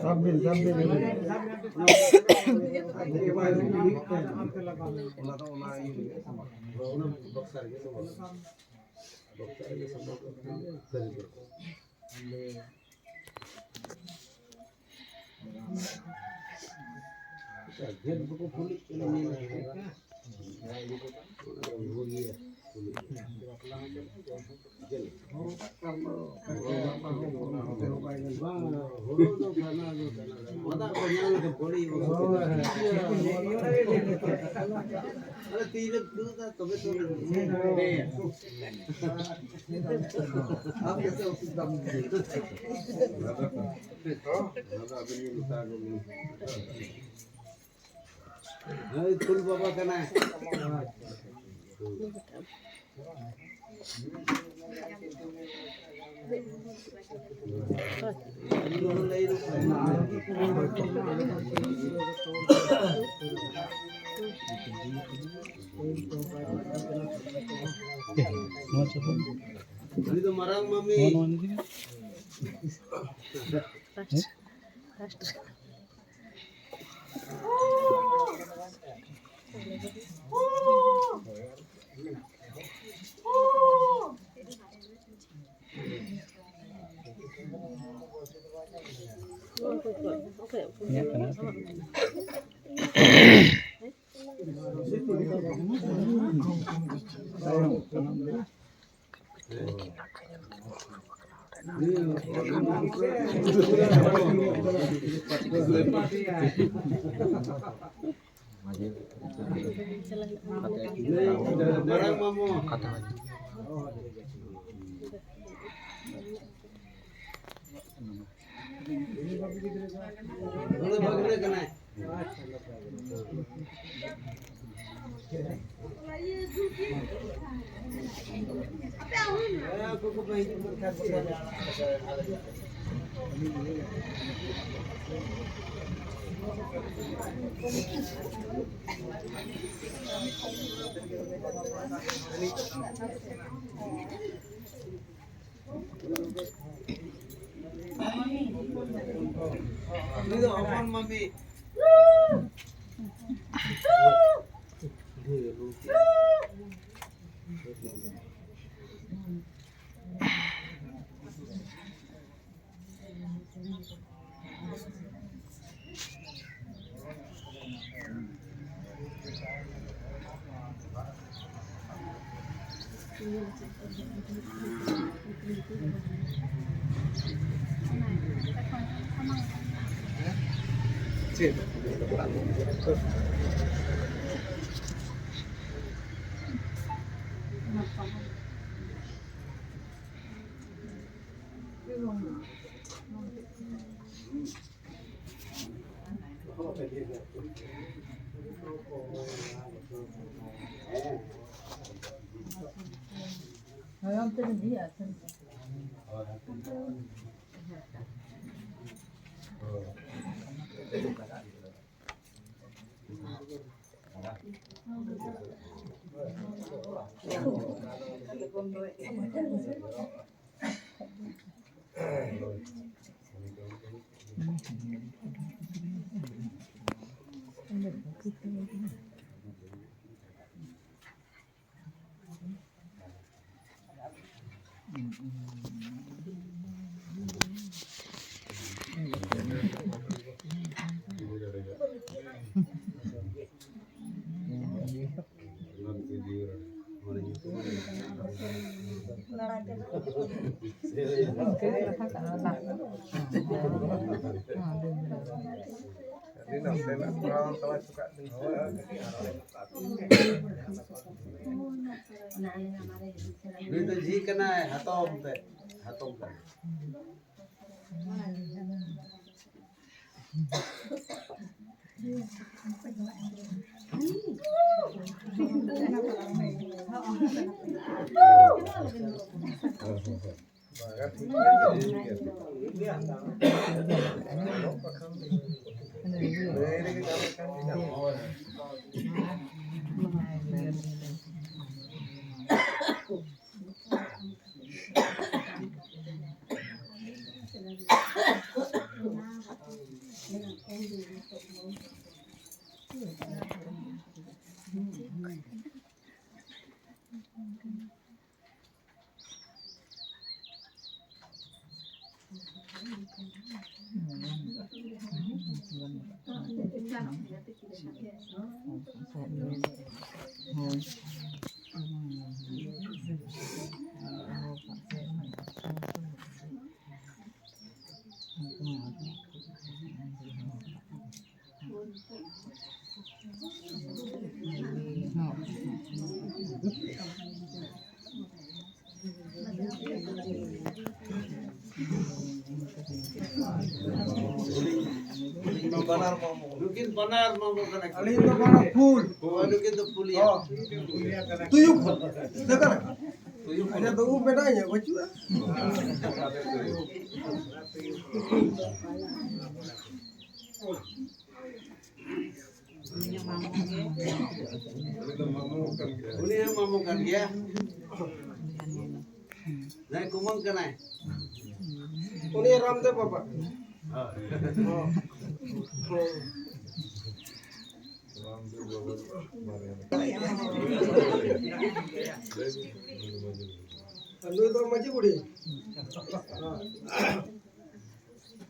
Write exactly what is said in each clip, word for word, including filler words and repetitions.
ᱥᱟᱵ ᱵᱤᱱ, ᱥᱟᱵ ᱵᱤᱱ᱾ ᱚᱱᱟ ᱫᱚ ᱚᱱᱟ ᱤᱭᱟᱹ ᱨᱮᱜᱮ ᱥᱟᱢᱵᱟᱣ᱾ ᱚᱱᱟ ᱵᱚᱠᱥᱟ ᱨᱮᱜᱮ ᱥᱟᱢᱵᱟᱣ᱾ ᱵᱚᱠᱥᱟ ᱨᱮᱜᱮ ᱥᱟᱢᱵᱟᱣ᱾ ᱡᱷᱟᱹᱞ ᱵᱟᱠᱚ ᱯᱷᱩᱞᱤᱜ ᱠᱟᱱᱟ, ᱧᱮᱞ ᱠᱟᱛᱮ᱾ ᱦᱩᱲᱩ ᱫᱚ ᱠᱟᱱᱟ, ᱫᱚ ᱠᱟᱱᱟ᱾ ᱚᱱᱟ ᱠᱚ ᱧᱮᱞ ᱞᱮᱠᱷᱟᱱ ᱵᱟᱹᱲᱤᱡ ᱵᱩᱡᱷᱟᱹᱜᱼᱟ᱾ ᱟᱫᱚ ᱛᱤᱨᱮᱢ ᱛᱩᱫᱟ, ᱛᱚᱵᱮ ᱛᱚ ᱟᱢ ᱜᱮᱥᱮ ᱚᱥᱩᱵᱤᱫᱷᱟᱢ ᱵᱩᱡᱷᱟᱹᱣᱟ᱾ ᱚᱱᱟ ᱫᱚ ᱟᱵᱮᱱ ᱜᱮ ᱢᱮᱛᱟ ᱠᱚ ᱵᱮᱱ᱾ ᱦᱳᱭ, ᱠᱷᱩᱞ ᱵᱟᱵᱟ ᱠᱟᱱᱟᱭ᱾ ᱩᱱᱤ ᱫᱚ ᱢᱟᱨᱟᱝ ᱢᱟᱢᱤ᱾ ᱢᱟᱨᱟᱝ ᱢᱟᱢᱚ᱾ ᱩᱱᱤ ᱵᱷᱟᱹᱜᱽᱱᱟᱹ ᱠᱟᱱᱟᱭ᱾ ᱩᱱᱤ ᱫᱚ ᱦᱚᱯᱚᱱ ᱢᱟᱹᱢᱤ᱾ ᱱᱩᱭ ᱫᱚ ᱡᱷᱤ ᱠᱟᱱᱟᱭ, ᱦᱟᱛᱚᱢ ᱛᱮ, ᱦᱟᱛᱚᱢ ᱠᱟᱱᱟᱭ᱾ ᱱᱩᱠᱤᱱ ᱵᱟᱱᱟᱨ ᱢᱟᱢᱚ ᱠᱟᱱᱟ ᱠᱤᱱ᱾ ᱟᱹᱞᱤᱧ ᱫᱚ ᱵᱟᱱᱟᱨ ᱯᱷᱩᱞ᱾ ᱦᱳᱭ, ᱱᱩᱠᱤᱱ ᱫᱚ ᱯᱷᱩᱞᱤᱭᱟ᱾ ᱦᱚᱸ᱾ ᱛᱩᱭᱩ ᱠᱚ᱾ ᱫᱮᱠᱷᱟ ᱞᱮᱠᱟ᱾ ᱟᱪᱪᱷᱟ, ᱫᱚ ᱩᱵ ᱢᱮᱱᱟᱜ ᱜᱮᱭᱟ, ᱵᱟᱹᱪᱩᱜᱼᱟ? ᱩᱱᱤ ᱦᱚᱸ ᱢᱟᱢᱚ ᱠᱟᱱ ᱜᱮᱭᱟ᱾ ᱡᱟᱦᱟᱸᱭ ᱠᱩᱢᱟᱹᱝ ᱠᱟᱱᱟᱭ᱾ ᱩᱱᱤ ᱨᱟᱢᱫᱮᱵ ᱵᱟᱵᱟ᱾ ᱦᱳᱭ᱾ ᱦᱚᱸ᱾ ᱦᱚᱸ᱾ ᱟᱨ ᱱᱩᱭ ᱫᱚ ᱢᱟᱹᱡᱷᱤ ᱵᱩᱲᱦᱤ᱾ ᱦᱚᱸ᱾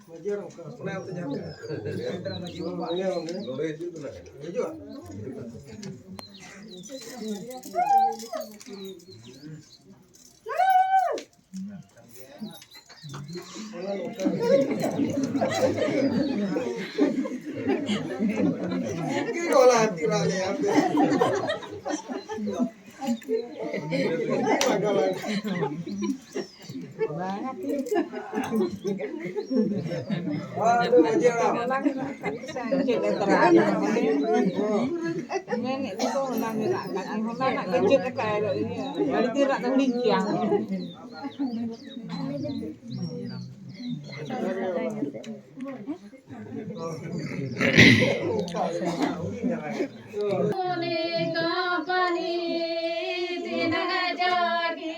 ᱢᱟᱹᱡᱷᱤ ᱦᱟᱲᱟᱢ ᱚᱠᱟ? ᱚᱱᱮ ᱚᱱᱛᱮ ᱡᱟᱦᱟᱸ ᱨᱮ᱾ ᱚᱱᱮ ᱚᱸᱰᱮ᱾ ᱱᱚᱰᱮ ᱦᱤᱡᱩᱜ ᱠᱟᱱᱟ᱾ ᱦᱤᱡᱩᱜᱼᱟ? ᱚᱱᱟ ᱚᱱᱠᱟ᱾ ᱪᱮᱫ ᱜᱮ ᱵᱟᱝ ᱦᱟᱹᱛᱤ ᱨᱟᱜ ᱞᱮᱭᱟ ᱟᱯᱮ᱾ ᱩᱱᱤ ᱠᱚᱢᱯᱟᱱᱤ ᱛᱤᱱᱟᱹᱜ ᱡᱳᱜᱤ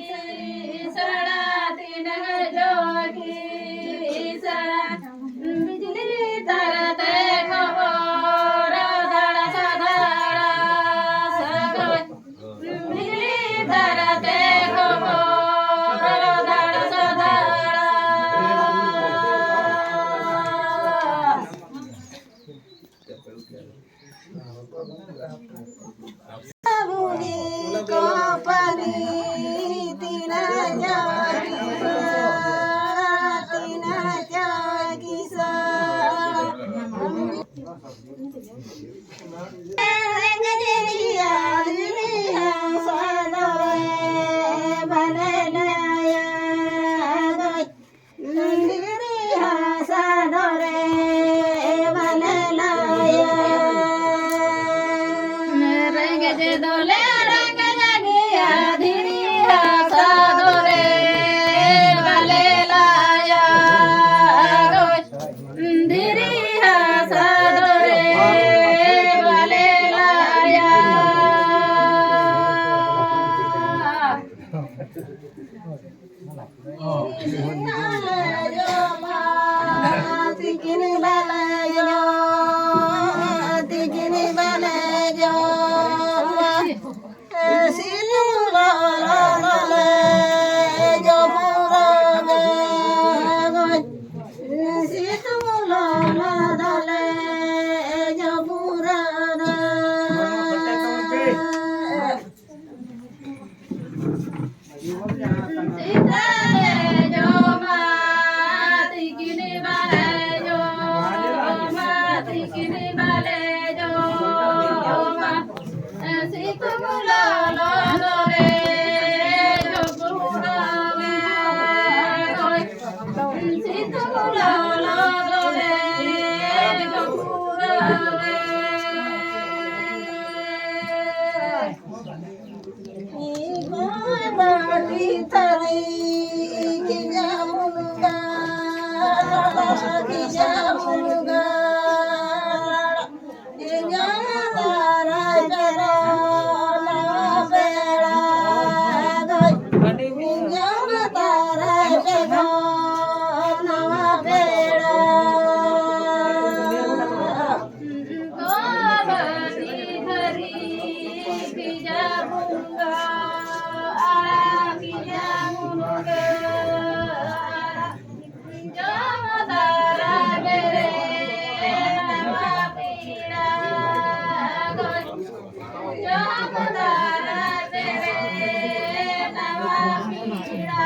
ᱥᱟᱲᱟ, ᱛᱤᱱᱟᱹᱜ ᱡᱳᱜᱤ ᱥᱟᱲᱟ, ᱵᱤᱡᱽᱞᱤ ᱛᱟᱨ ᱛᱮ ᱠᱷᱚᱵᱚᱨ ᱫᱷᱟᱲᱟ ᱥᱟ ᱫᱷᱟᱲᱟ ᱥᱟᱹᱜᱟᱹᱭ᱾ ᱵᱤᱡᱽᱞᱤ ᱛᱟᱨ ᱛᱮ ᱠᱷᱚᱵᱚᱨ ᱫᱷᱟᱲᱟ ᱥᱟ ᱫᱷᱟᱲᱟ᱾ ᱛᱤᱠᱤᱱ ᱵᱟᱞᱮ ᱡᱚᱢᱟ, ᱛᱤᱠᱤᱱ ᱵᱟᱞᱮ ᱡᱚᱢᱟ᱾ ᱥᱤᱛᱩᱝ ᱞᱚᱞᱚ ᱫᱚᱞᱮ ᱡᱚᱢ ᱯᱩᱨᱟᱹᱣᱟ ᱜᱚᱡ᱾ ᱥᱤᱛᱩᱝ ᱞᱚᱞᱚ ᱫᱚᱞᱮ ᱡᱚᱢ ᱯᱩᱨᱟᱹᱣᱟ᱾ ᱥᱮᱛᱟᱜ ᱞᱮ ᱡᱚᱢᱟ, ᱛᱤᱠᱤᱱ ᱵᱟᱞᱮ ᱡᱚᱢᱟ, ᱛᱤᱠᱤᱱ ᱵᱟᱞᱮ ᱡᱚᱢᱟ᱾ ᱥᱤᱛᱩᱝ ᱞᱚᱞᱚ ᱫᱚᱞᱮ ᱡᱚᱢ ᱯᱩᱨᱟᱹᱣᱟ᱾ ᱥᱤᱛᱩᱝ ᱞᱚᱞᱚ ᱫᱚᱞᱮ ᱡᱚᱢ ᱯᱩᱨᱟᱹᱣᱟ᱾ ᱤᱧ ᱢᱟ ᱵᱟᱹᱴᱤ ᱛᱷᱟᱹᱨᱤ ᱠᱤᱧᱟ ᱢᱩᱱᱜᱟ, ᱠᱤᱧᱟ ᱢᱩᱱᱜᱟ᱾ ᱤᱧᱟᱹᱜ ᱫᱟᱨᱟᱭ ᱯᱮ ᱫᱚ ᱱᱟᱣᱟ ᱯᱮᱲᱟ ᱫᱚᱭ᱾ ᱤᱧᱟᱹᱜ ᱫᱟᱨᱟᱭ ᱯᱮ ᱫᱚ ᱱᱟᱣᱟ ᱯᱮᱲᱟ᱾ ᱜᱚᱵᱟᱹᱱᱤ ᱫᱷᱟᱹᱨᱤ ᱯᱤᱡᱟ ᱵᱚᱸᱜᱟ, ᱟᱲᱟᱜ ᱯᱤᱡᱟ ᱢᱩᱱᱜᱟᱹ, ᱡᱚᱢ ᱫᱟᱨᱟᱭ ᱢᱮᱨᱮ ᱱᱟᱣᱟ ᱯᱮᱲᱟ ᱫᱚᱭ᱾ ᱡᱚᱢ ᱫᱟᱨᱟᱭ ᱢᱮᱨᱮ ᱱᱟᱣᱟ ᱯᱮᱲᱟ᱾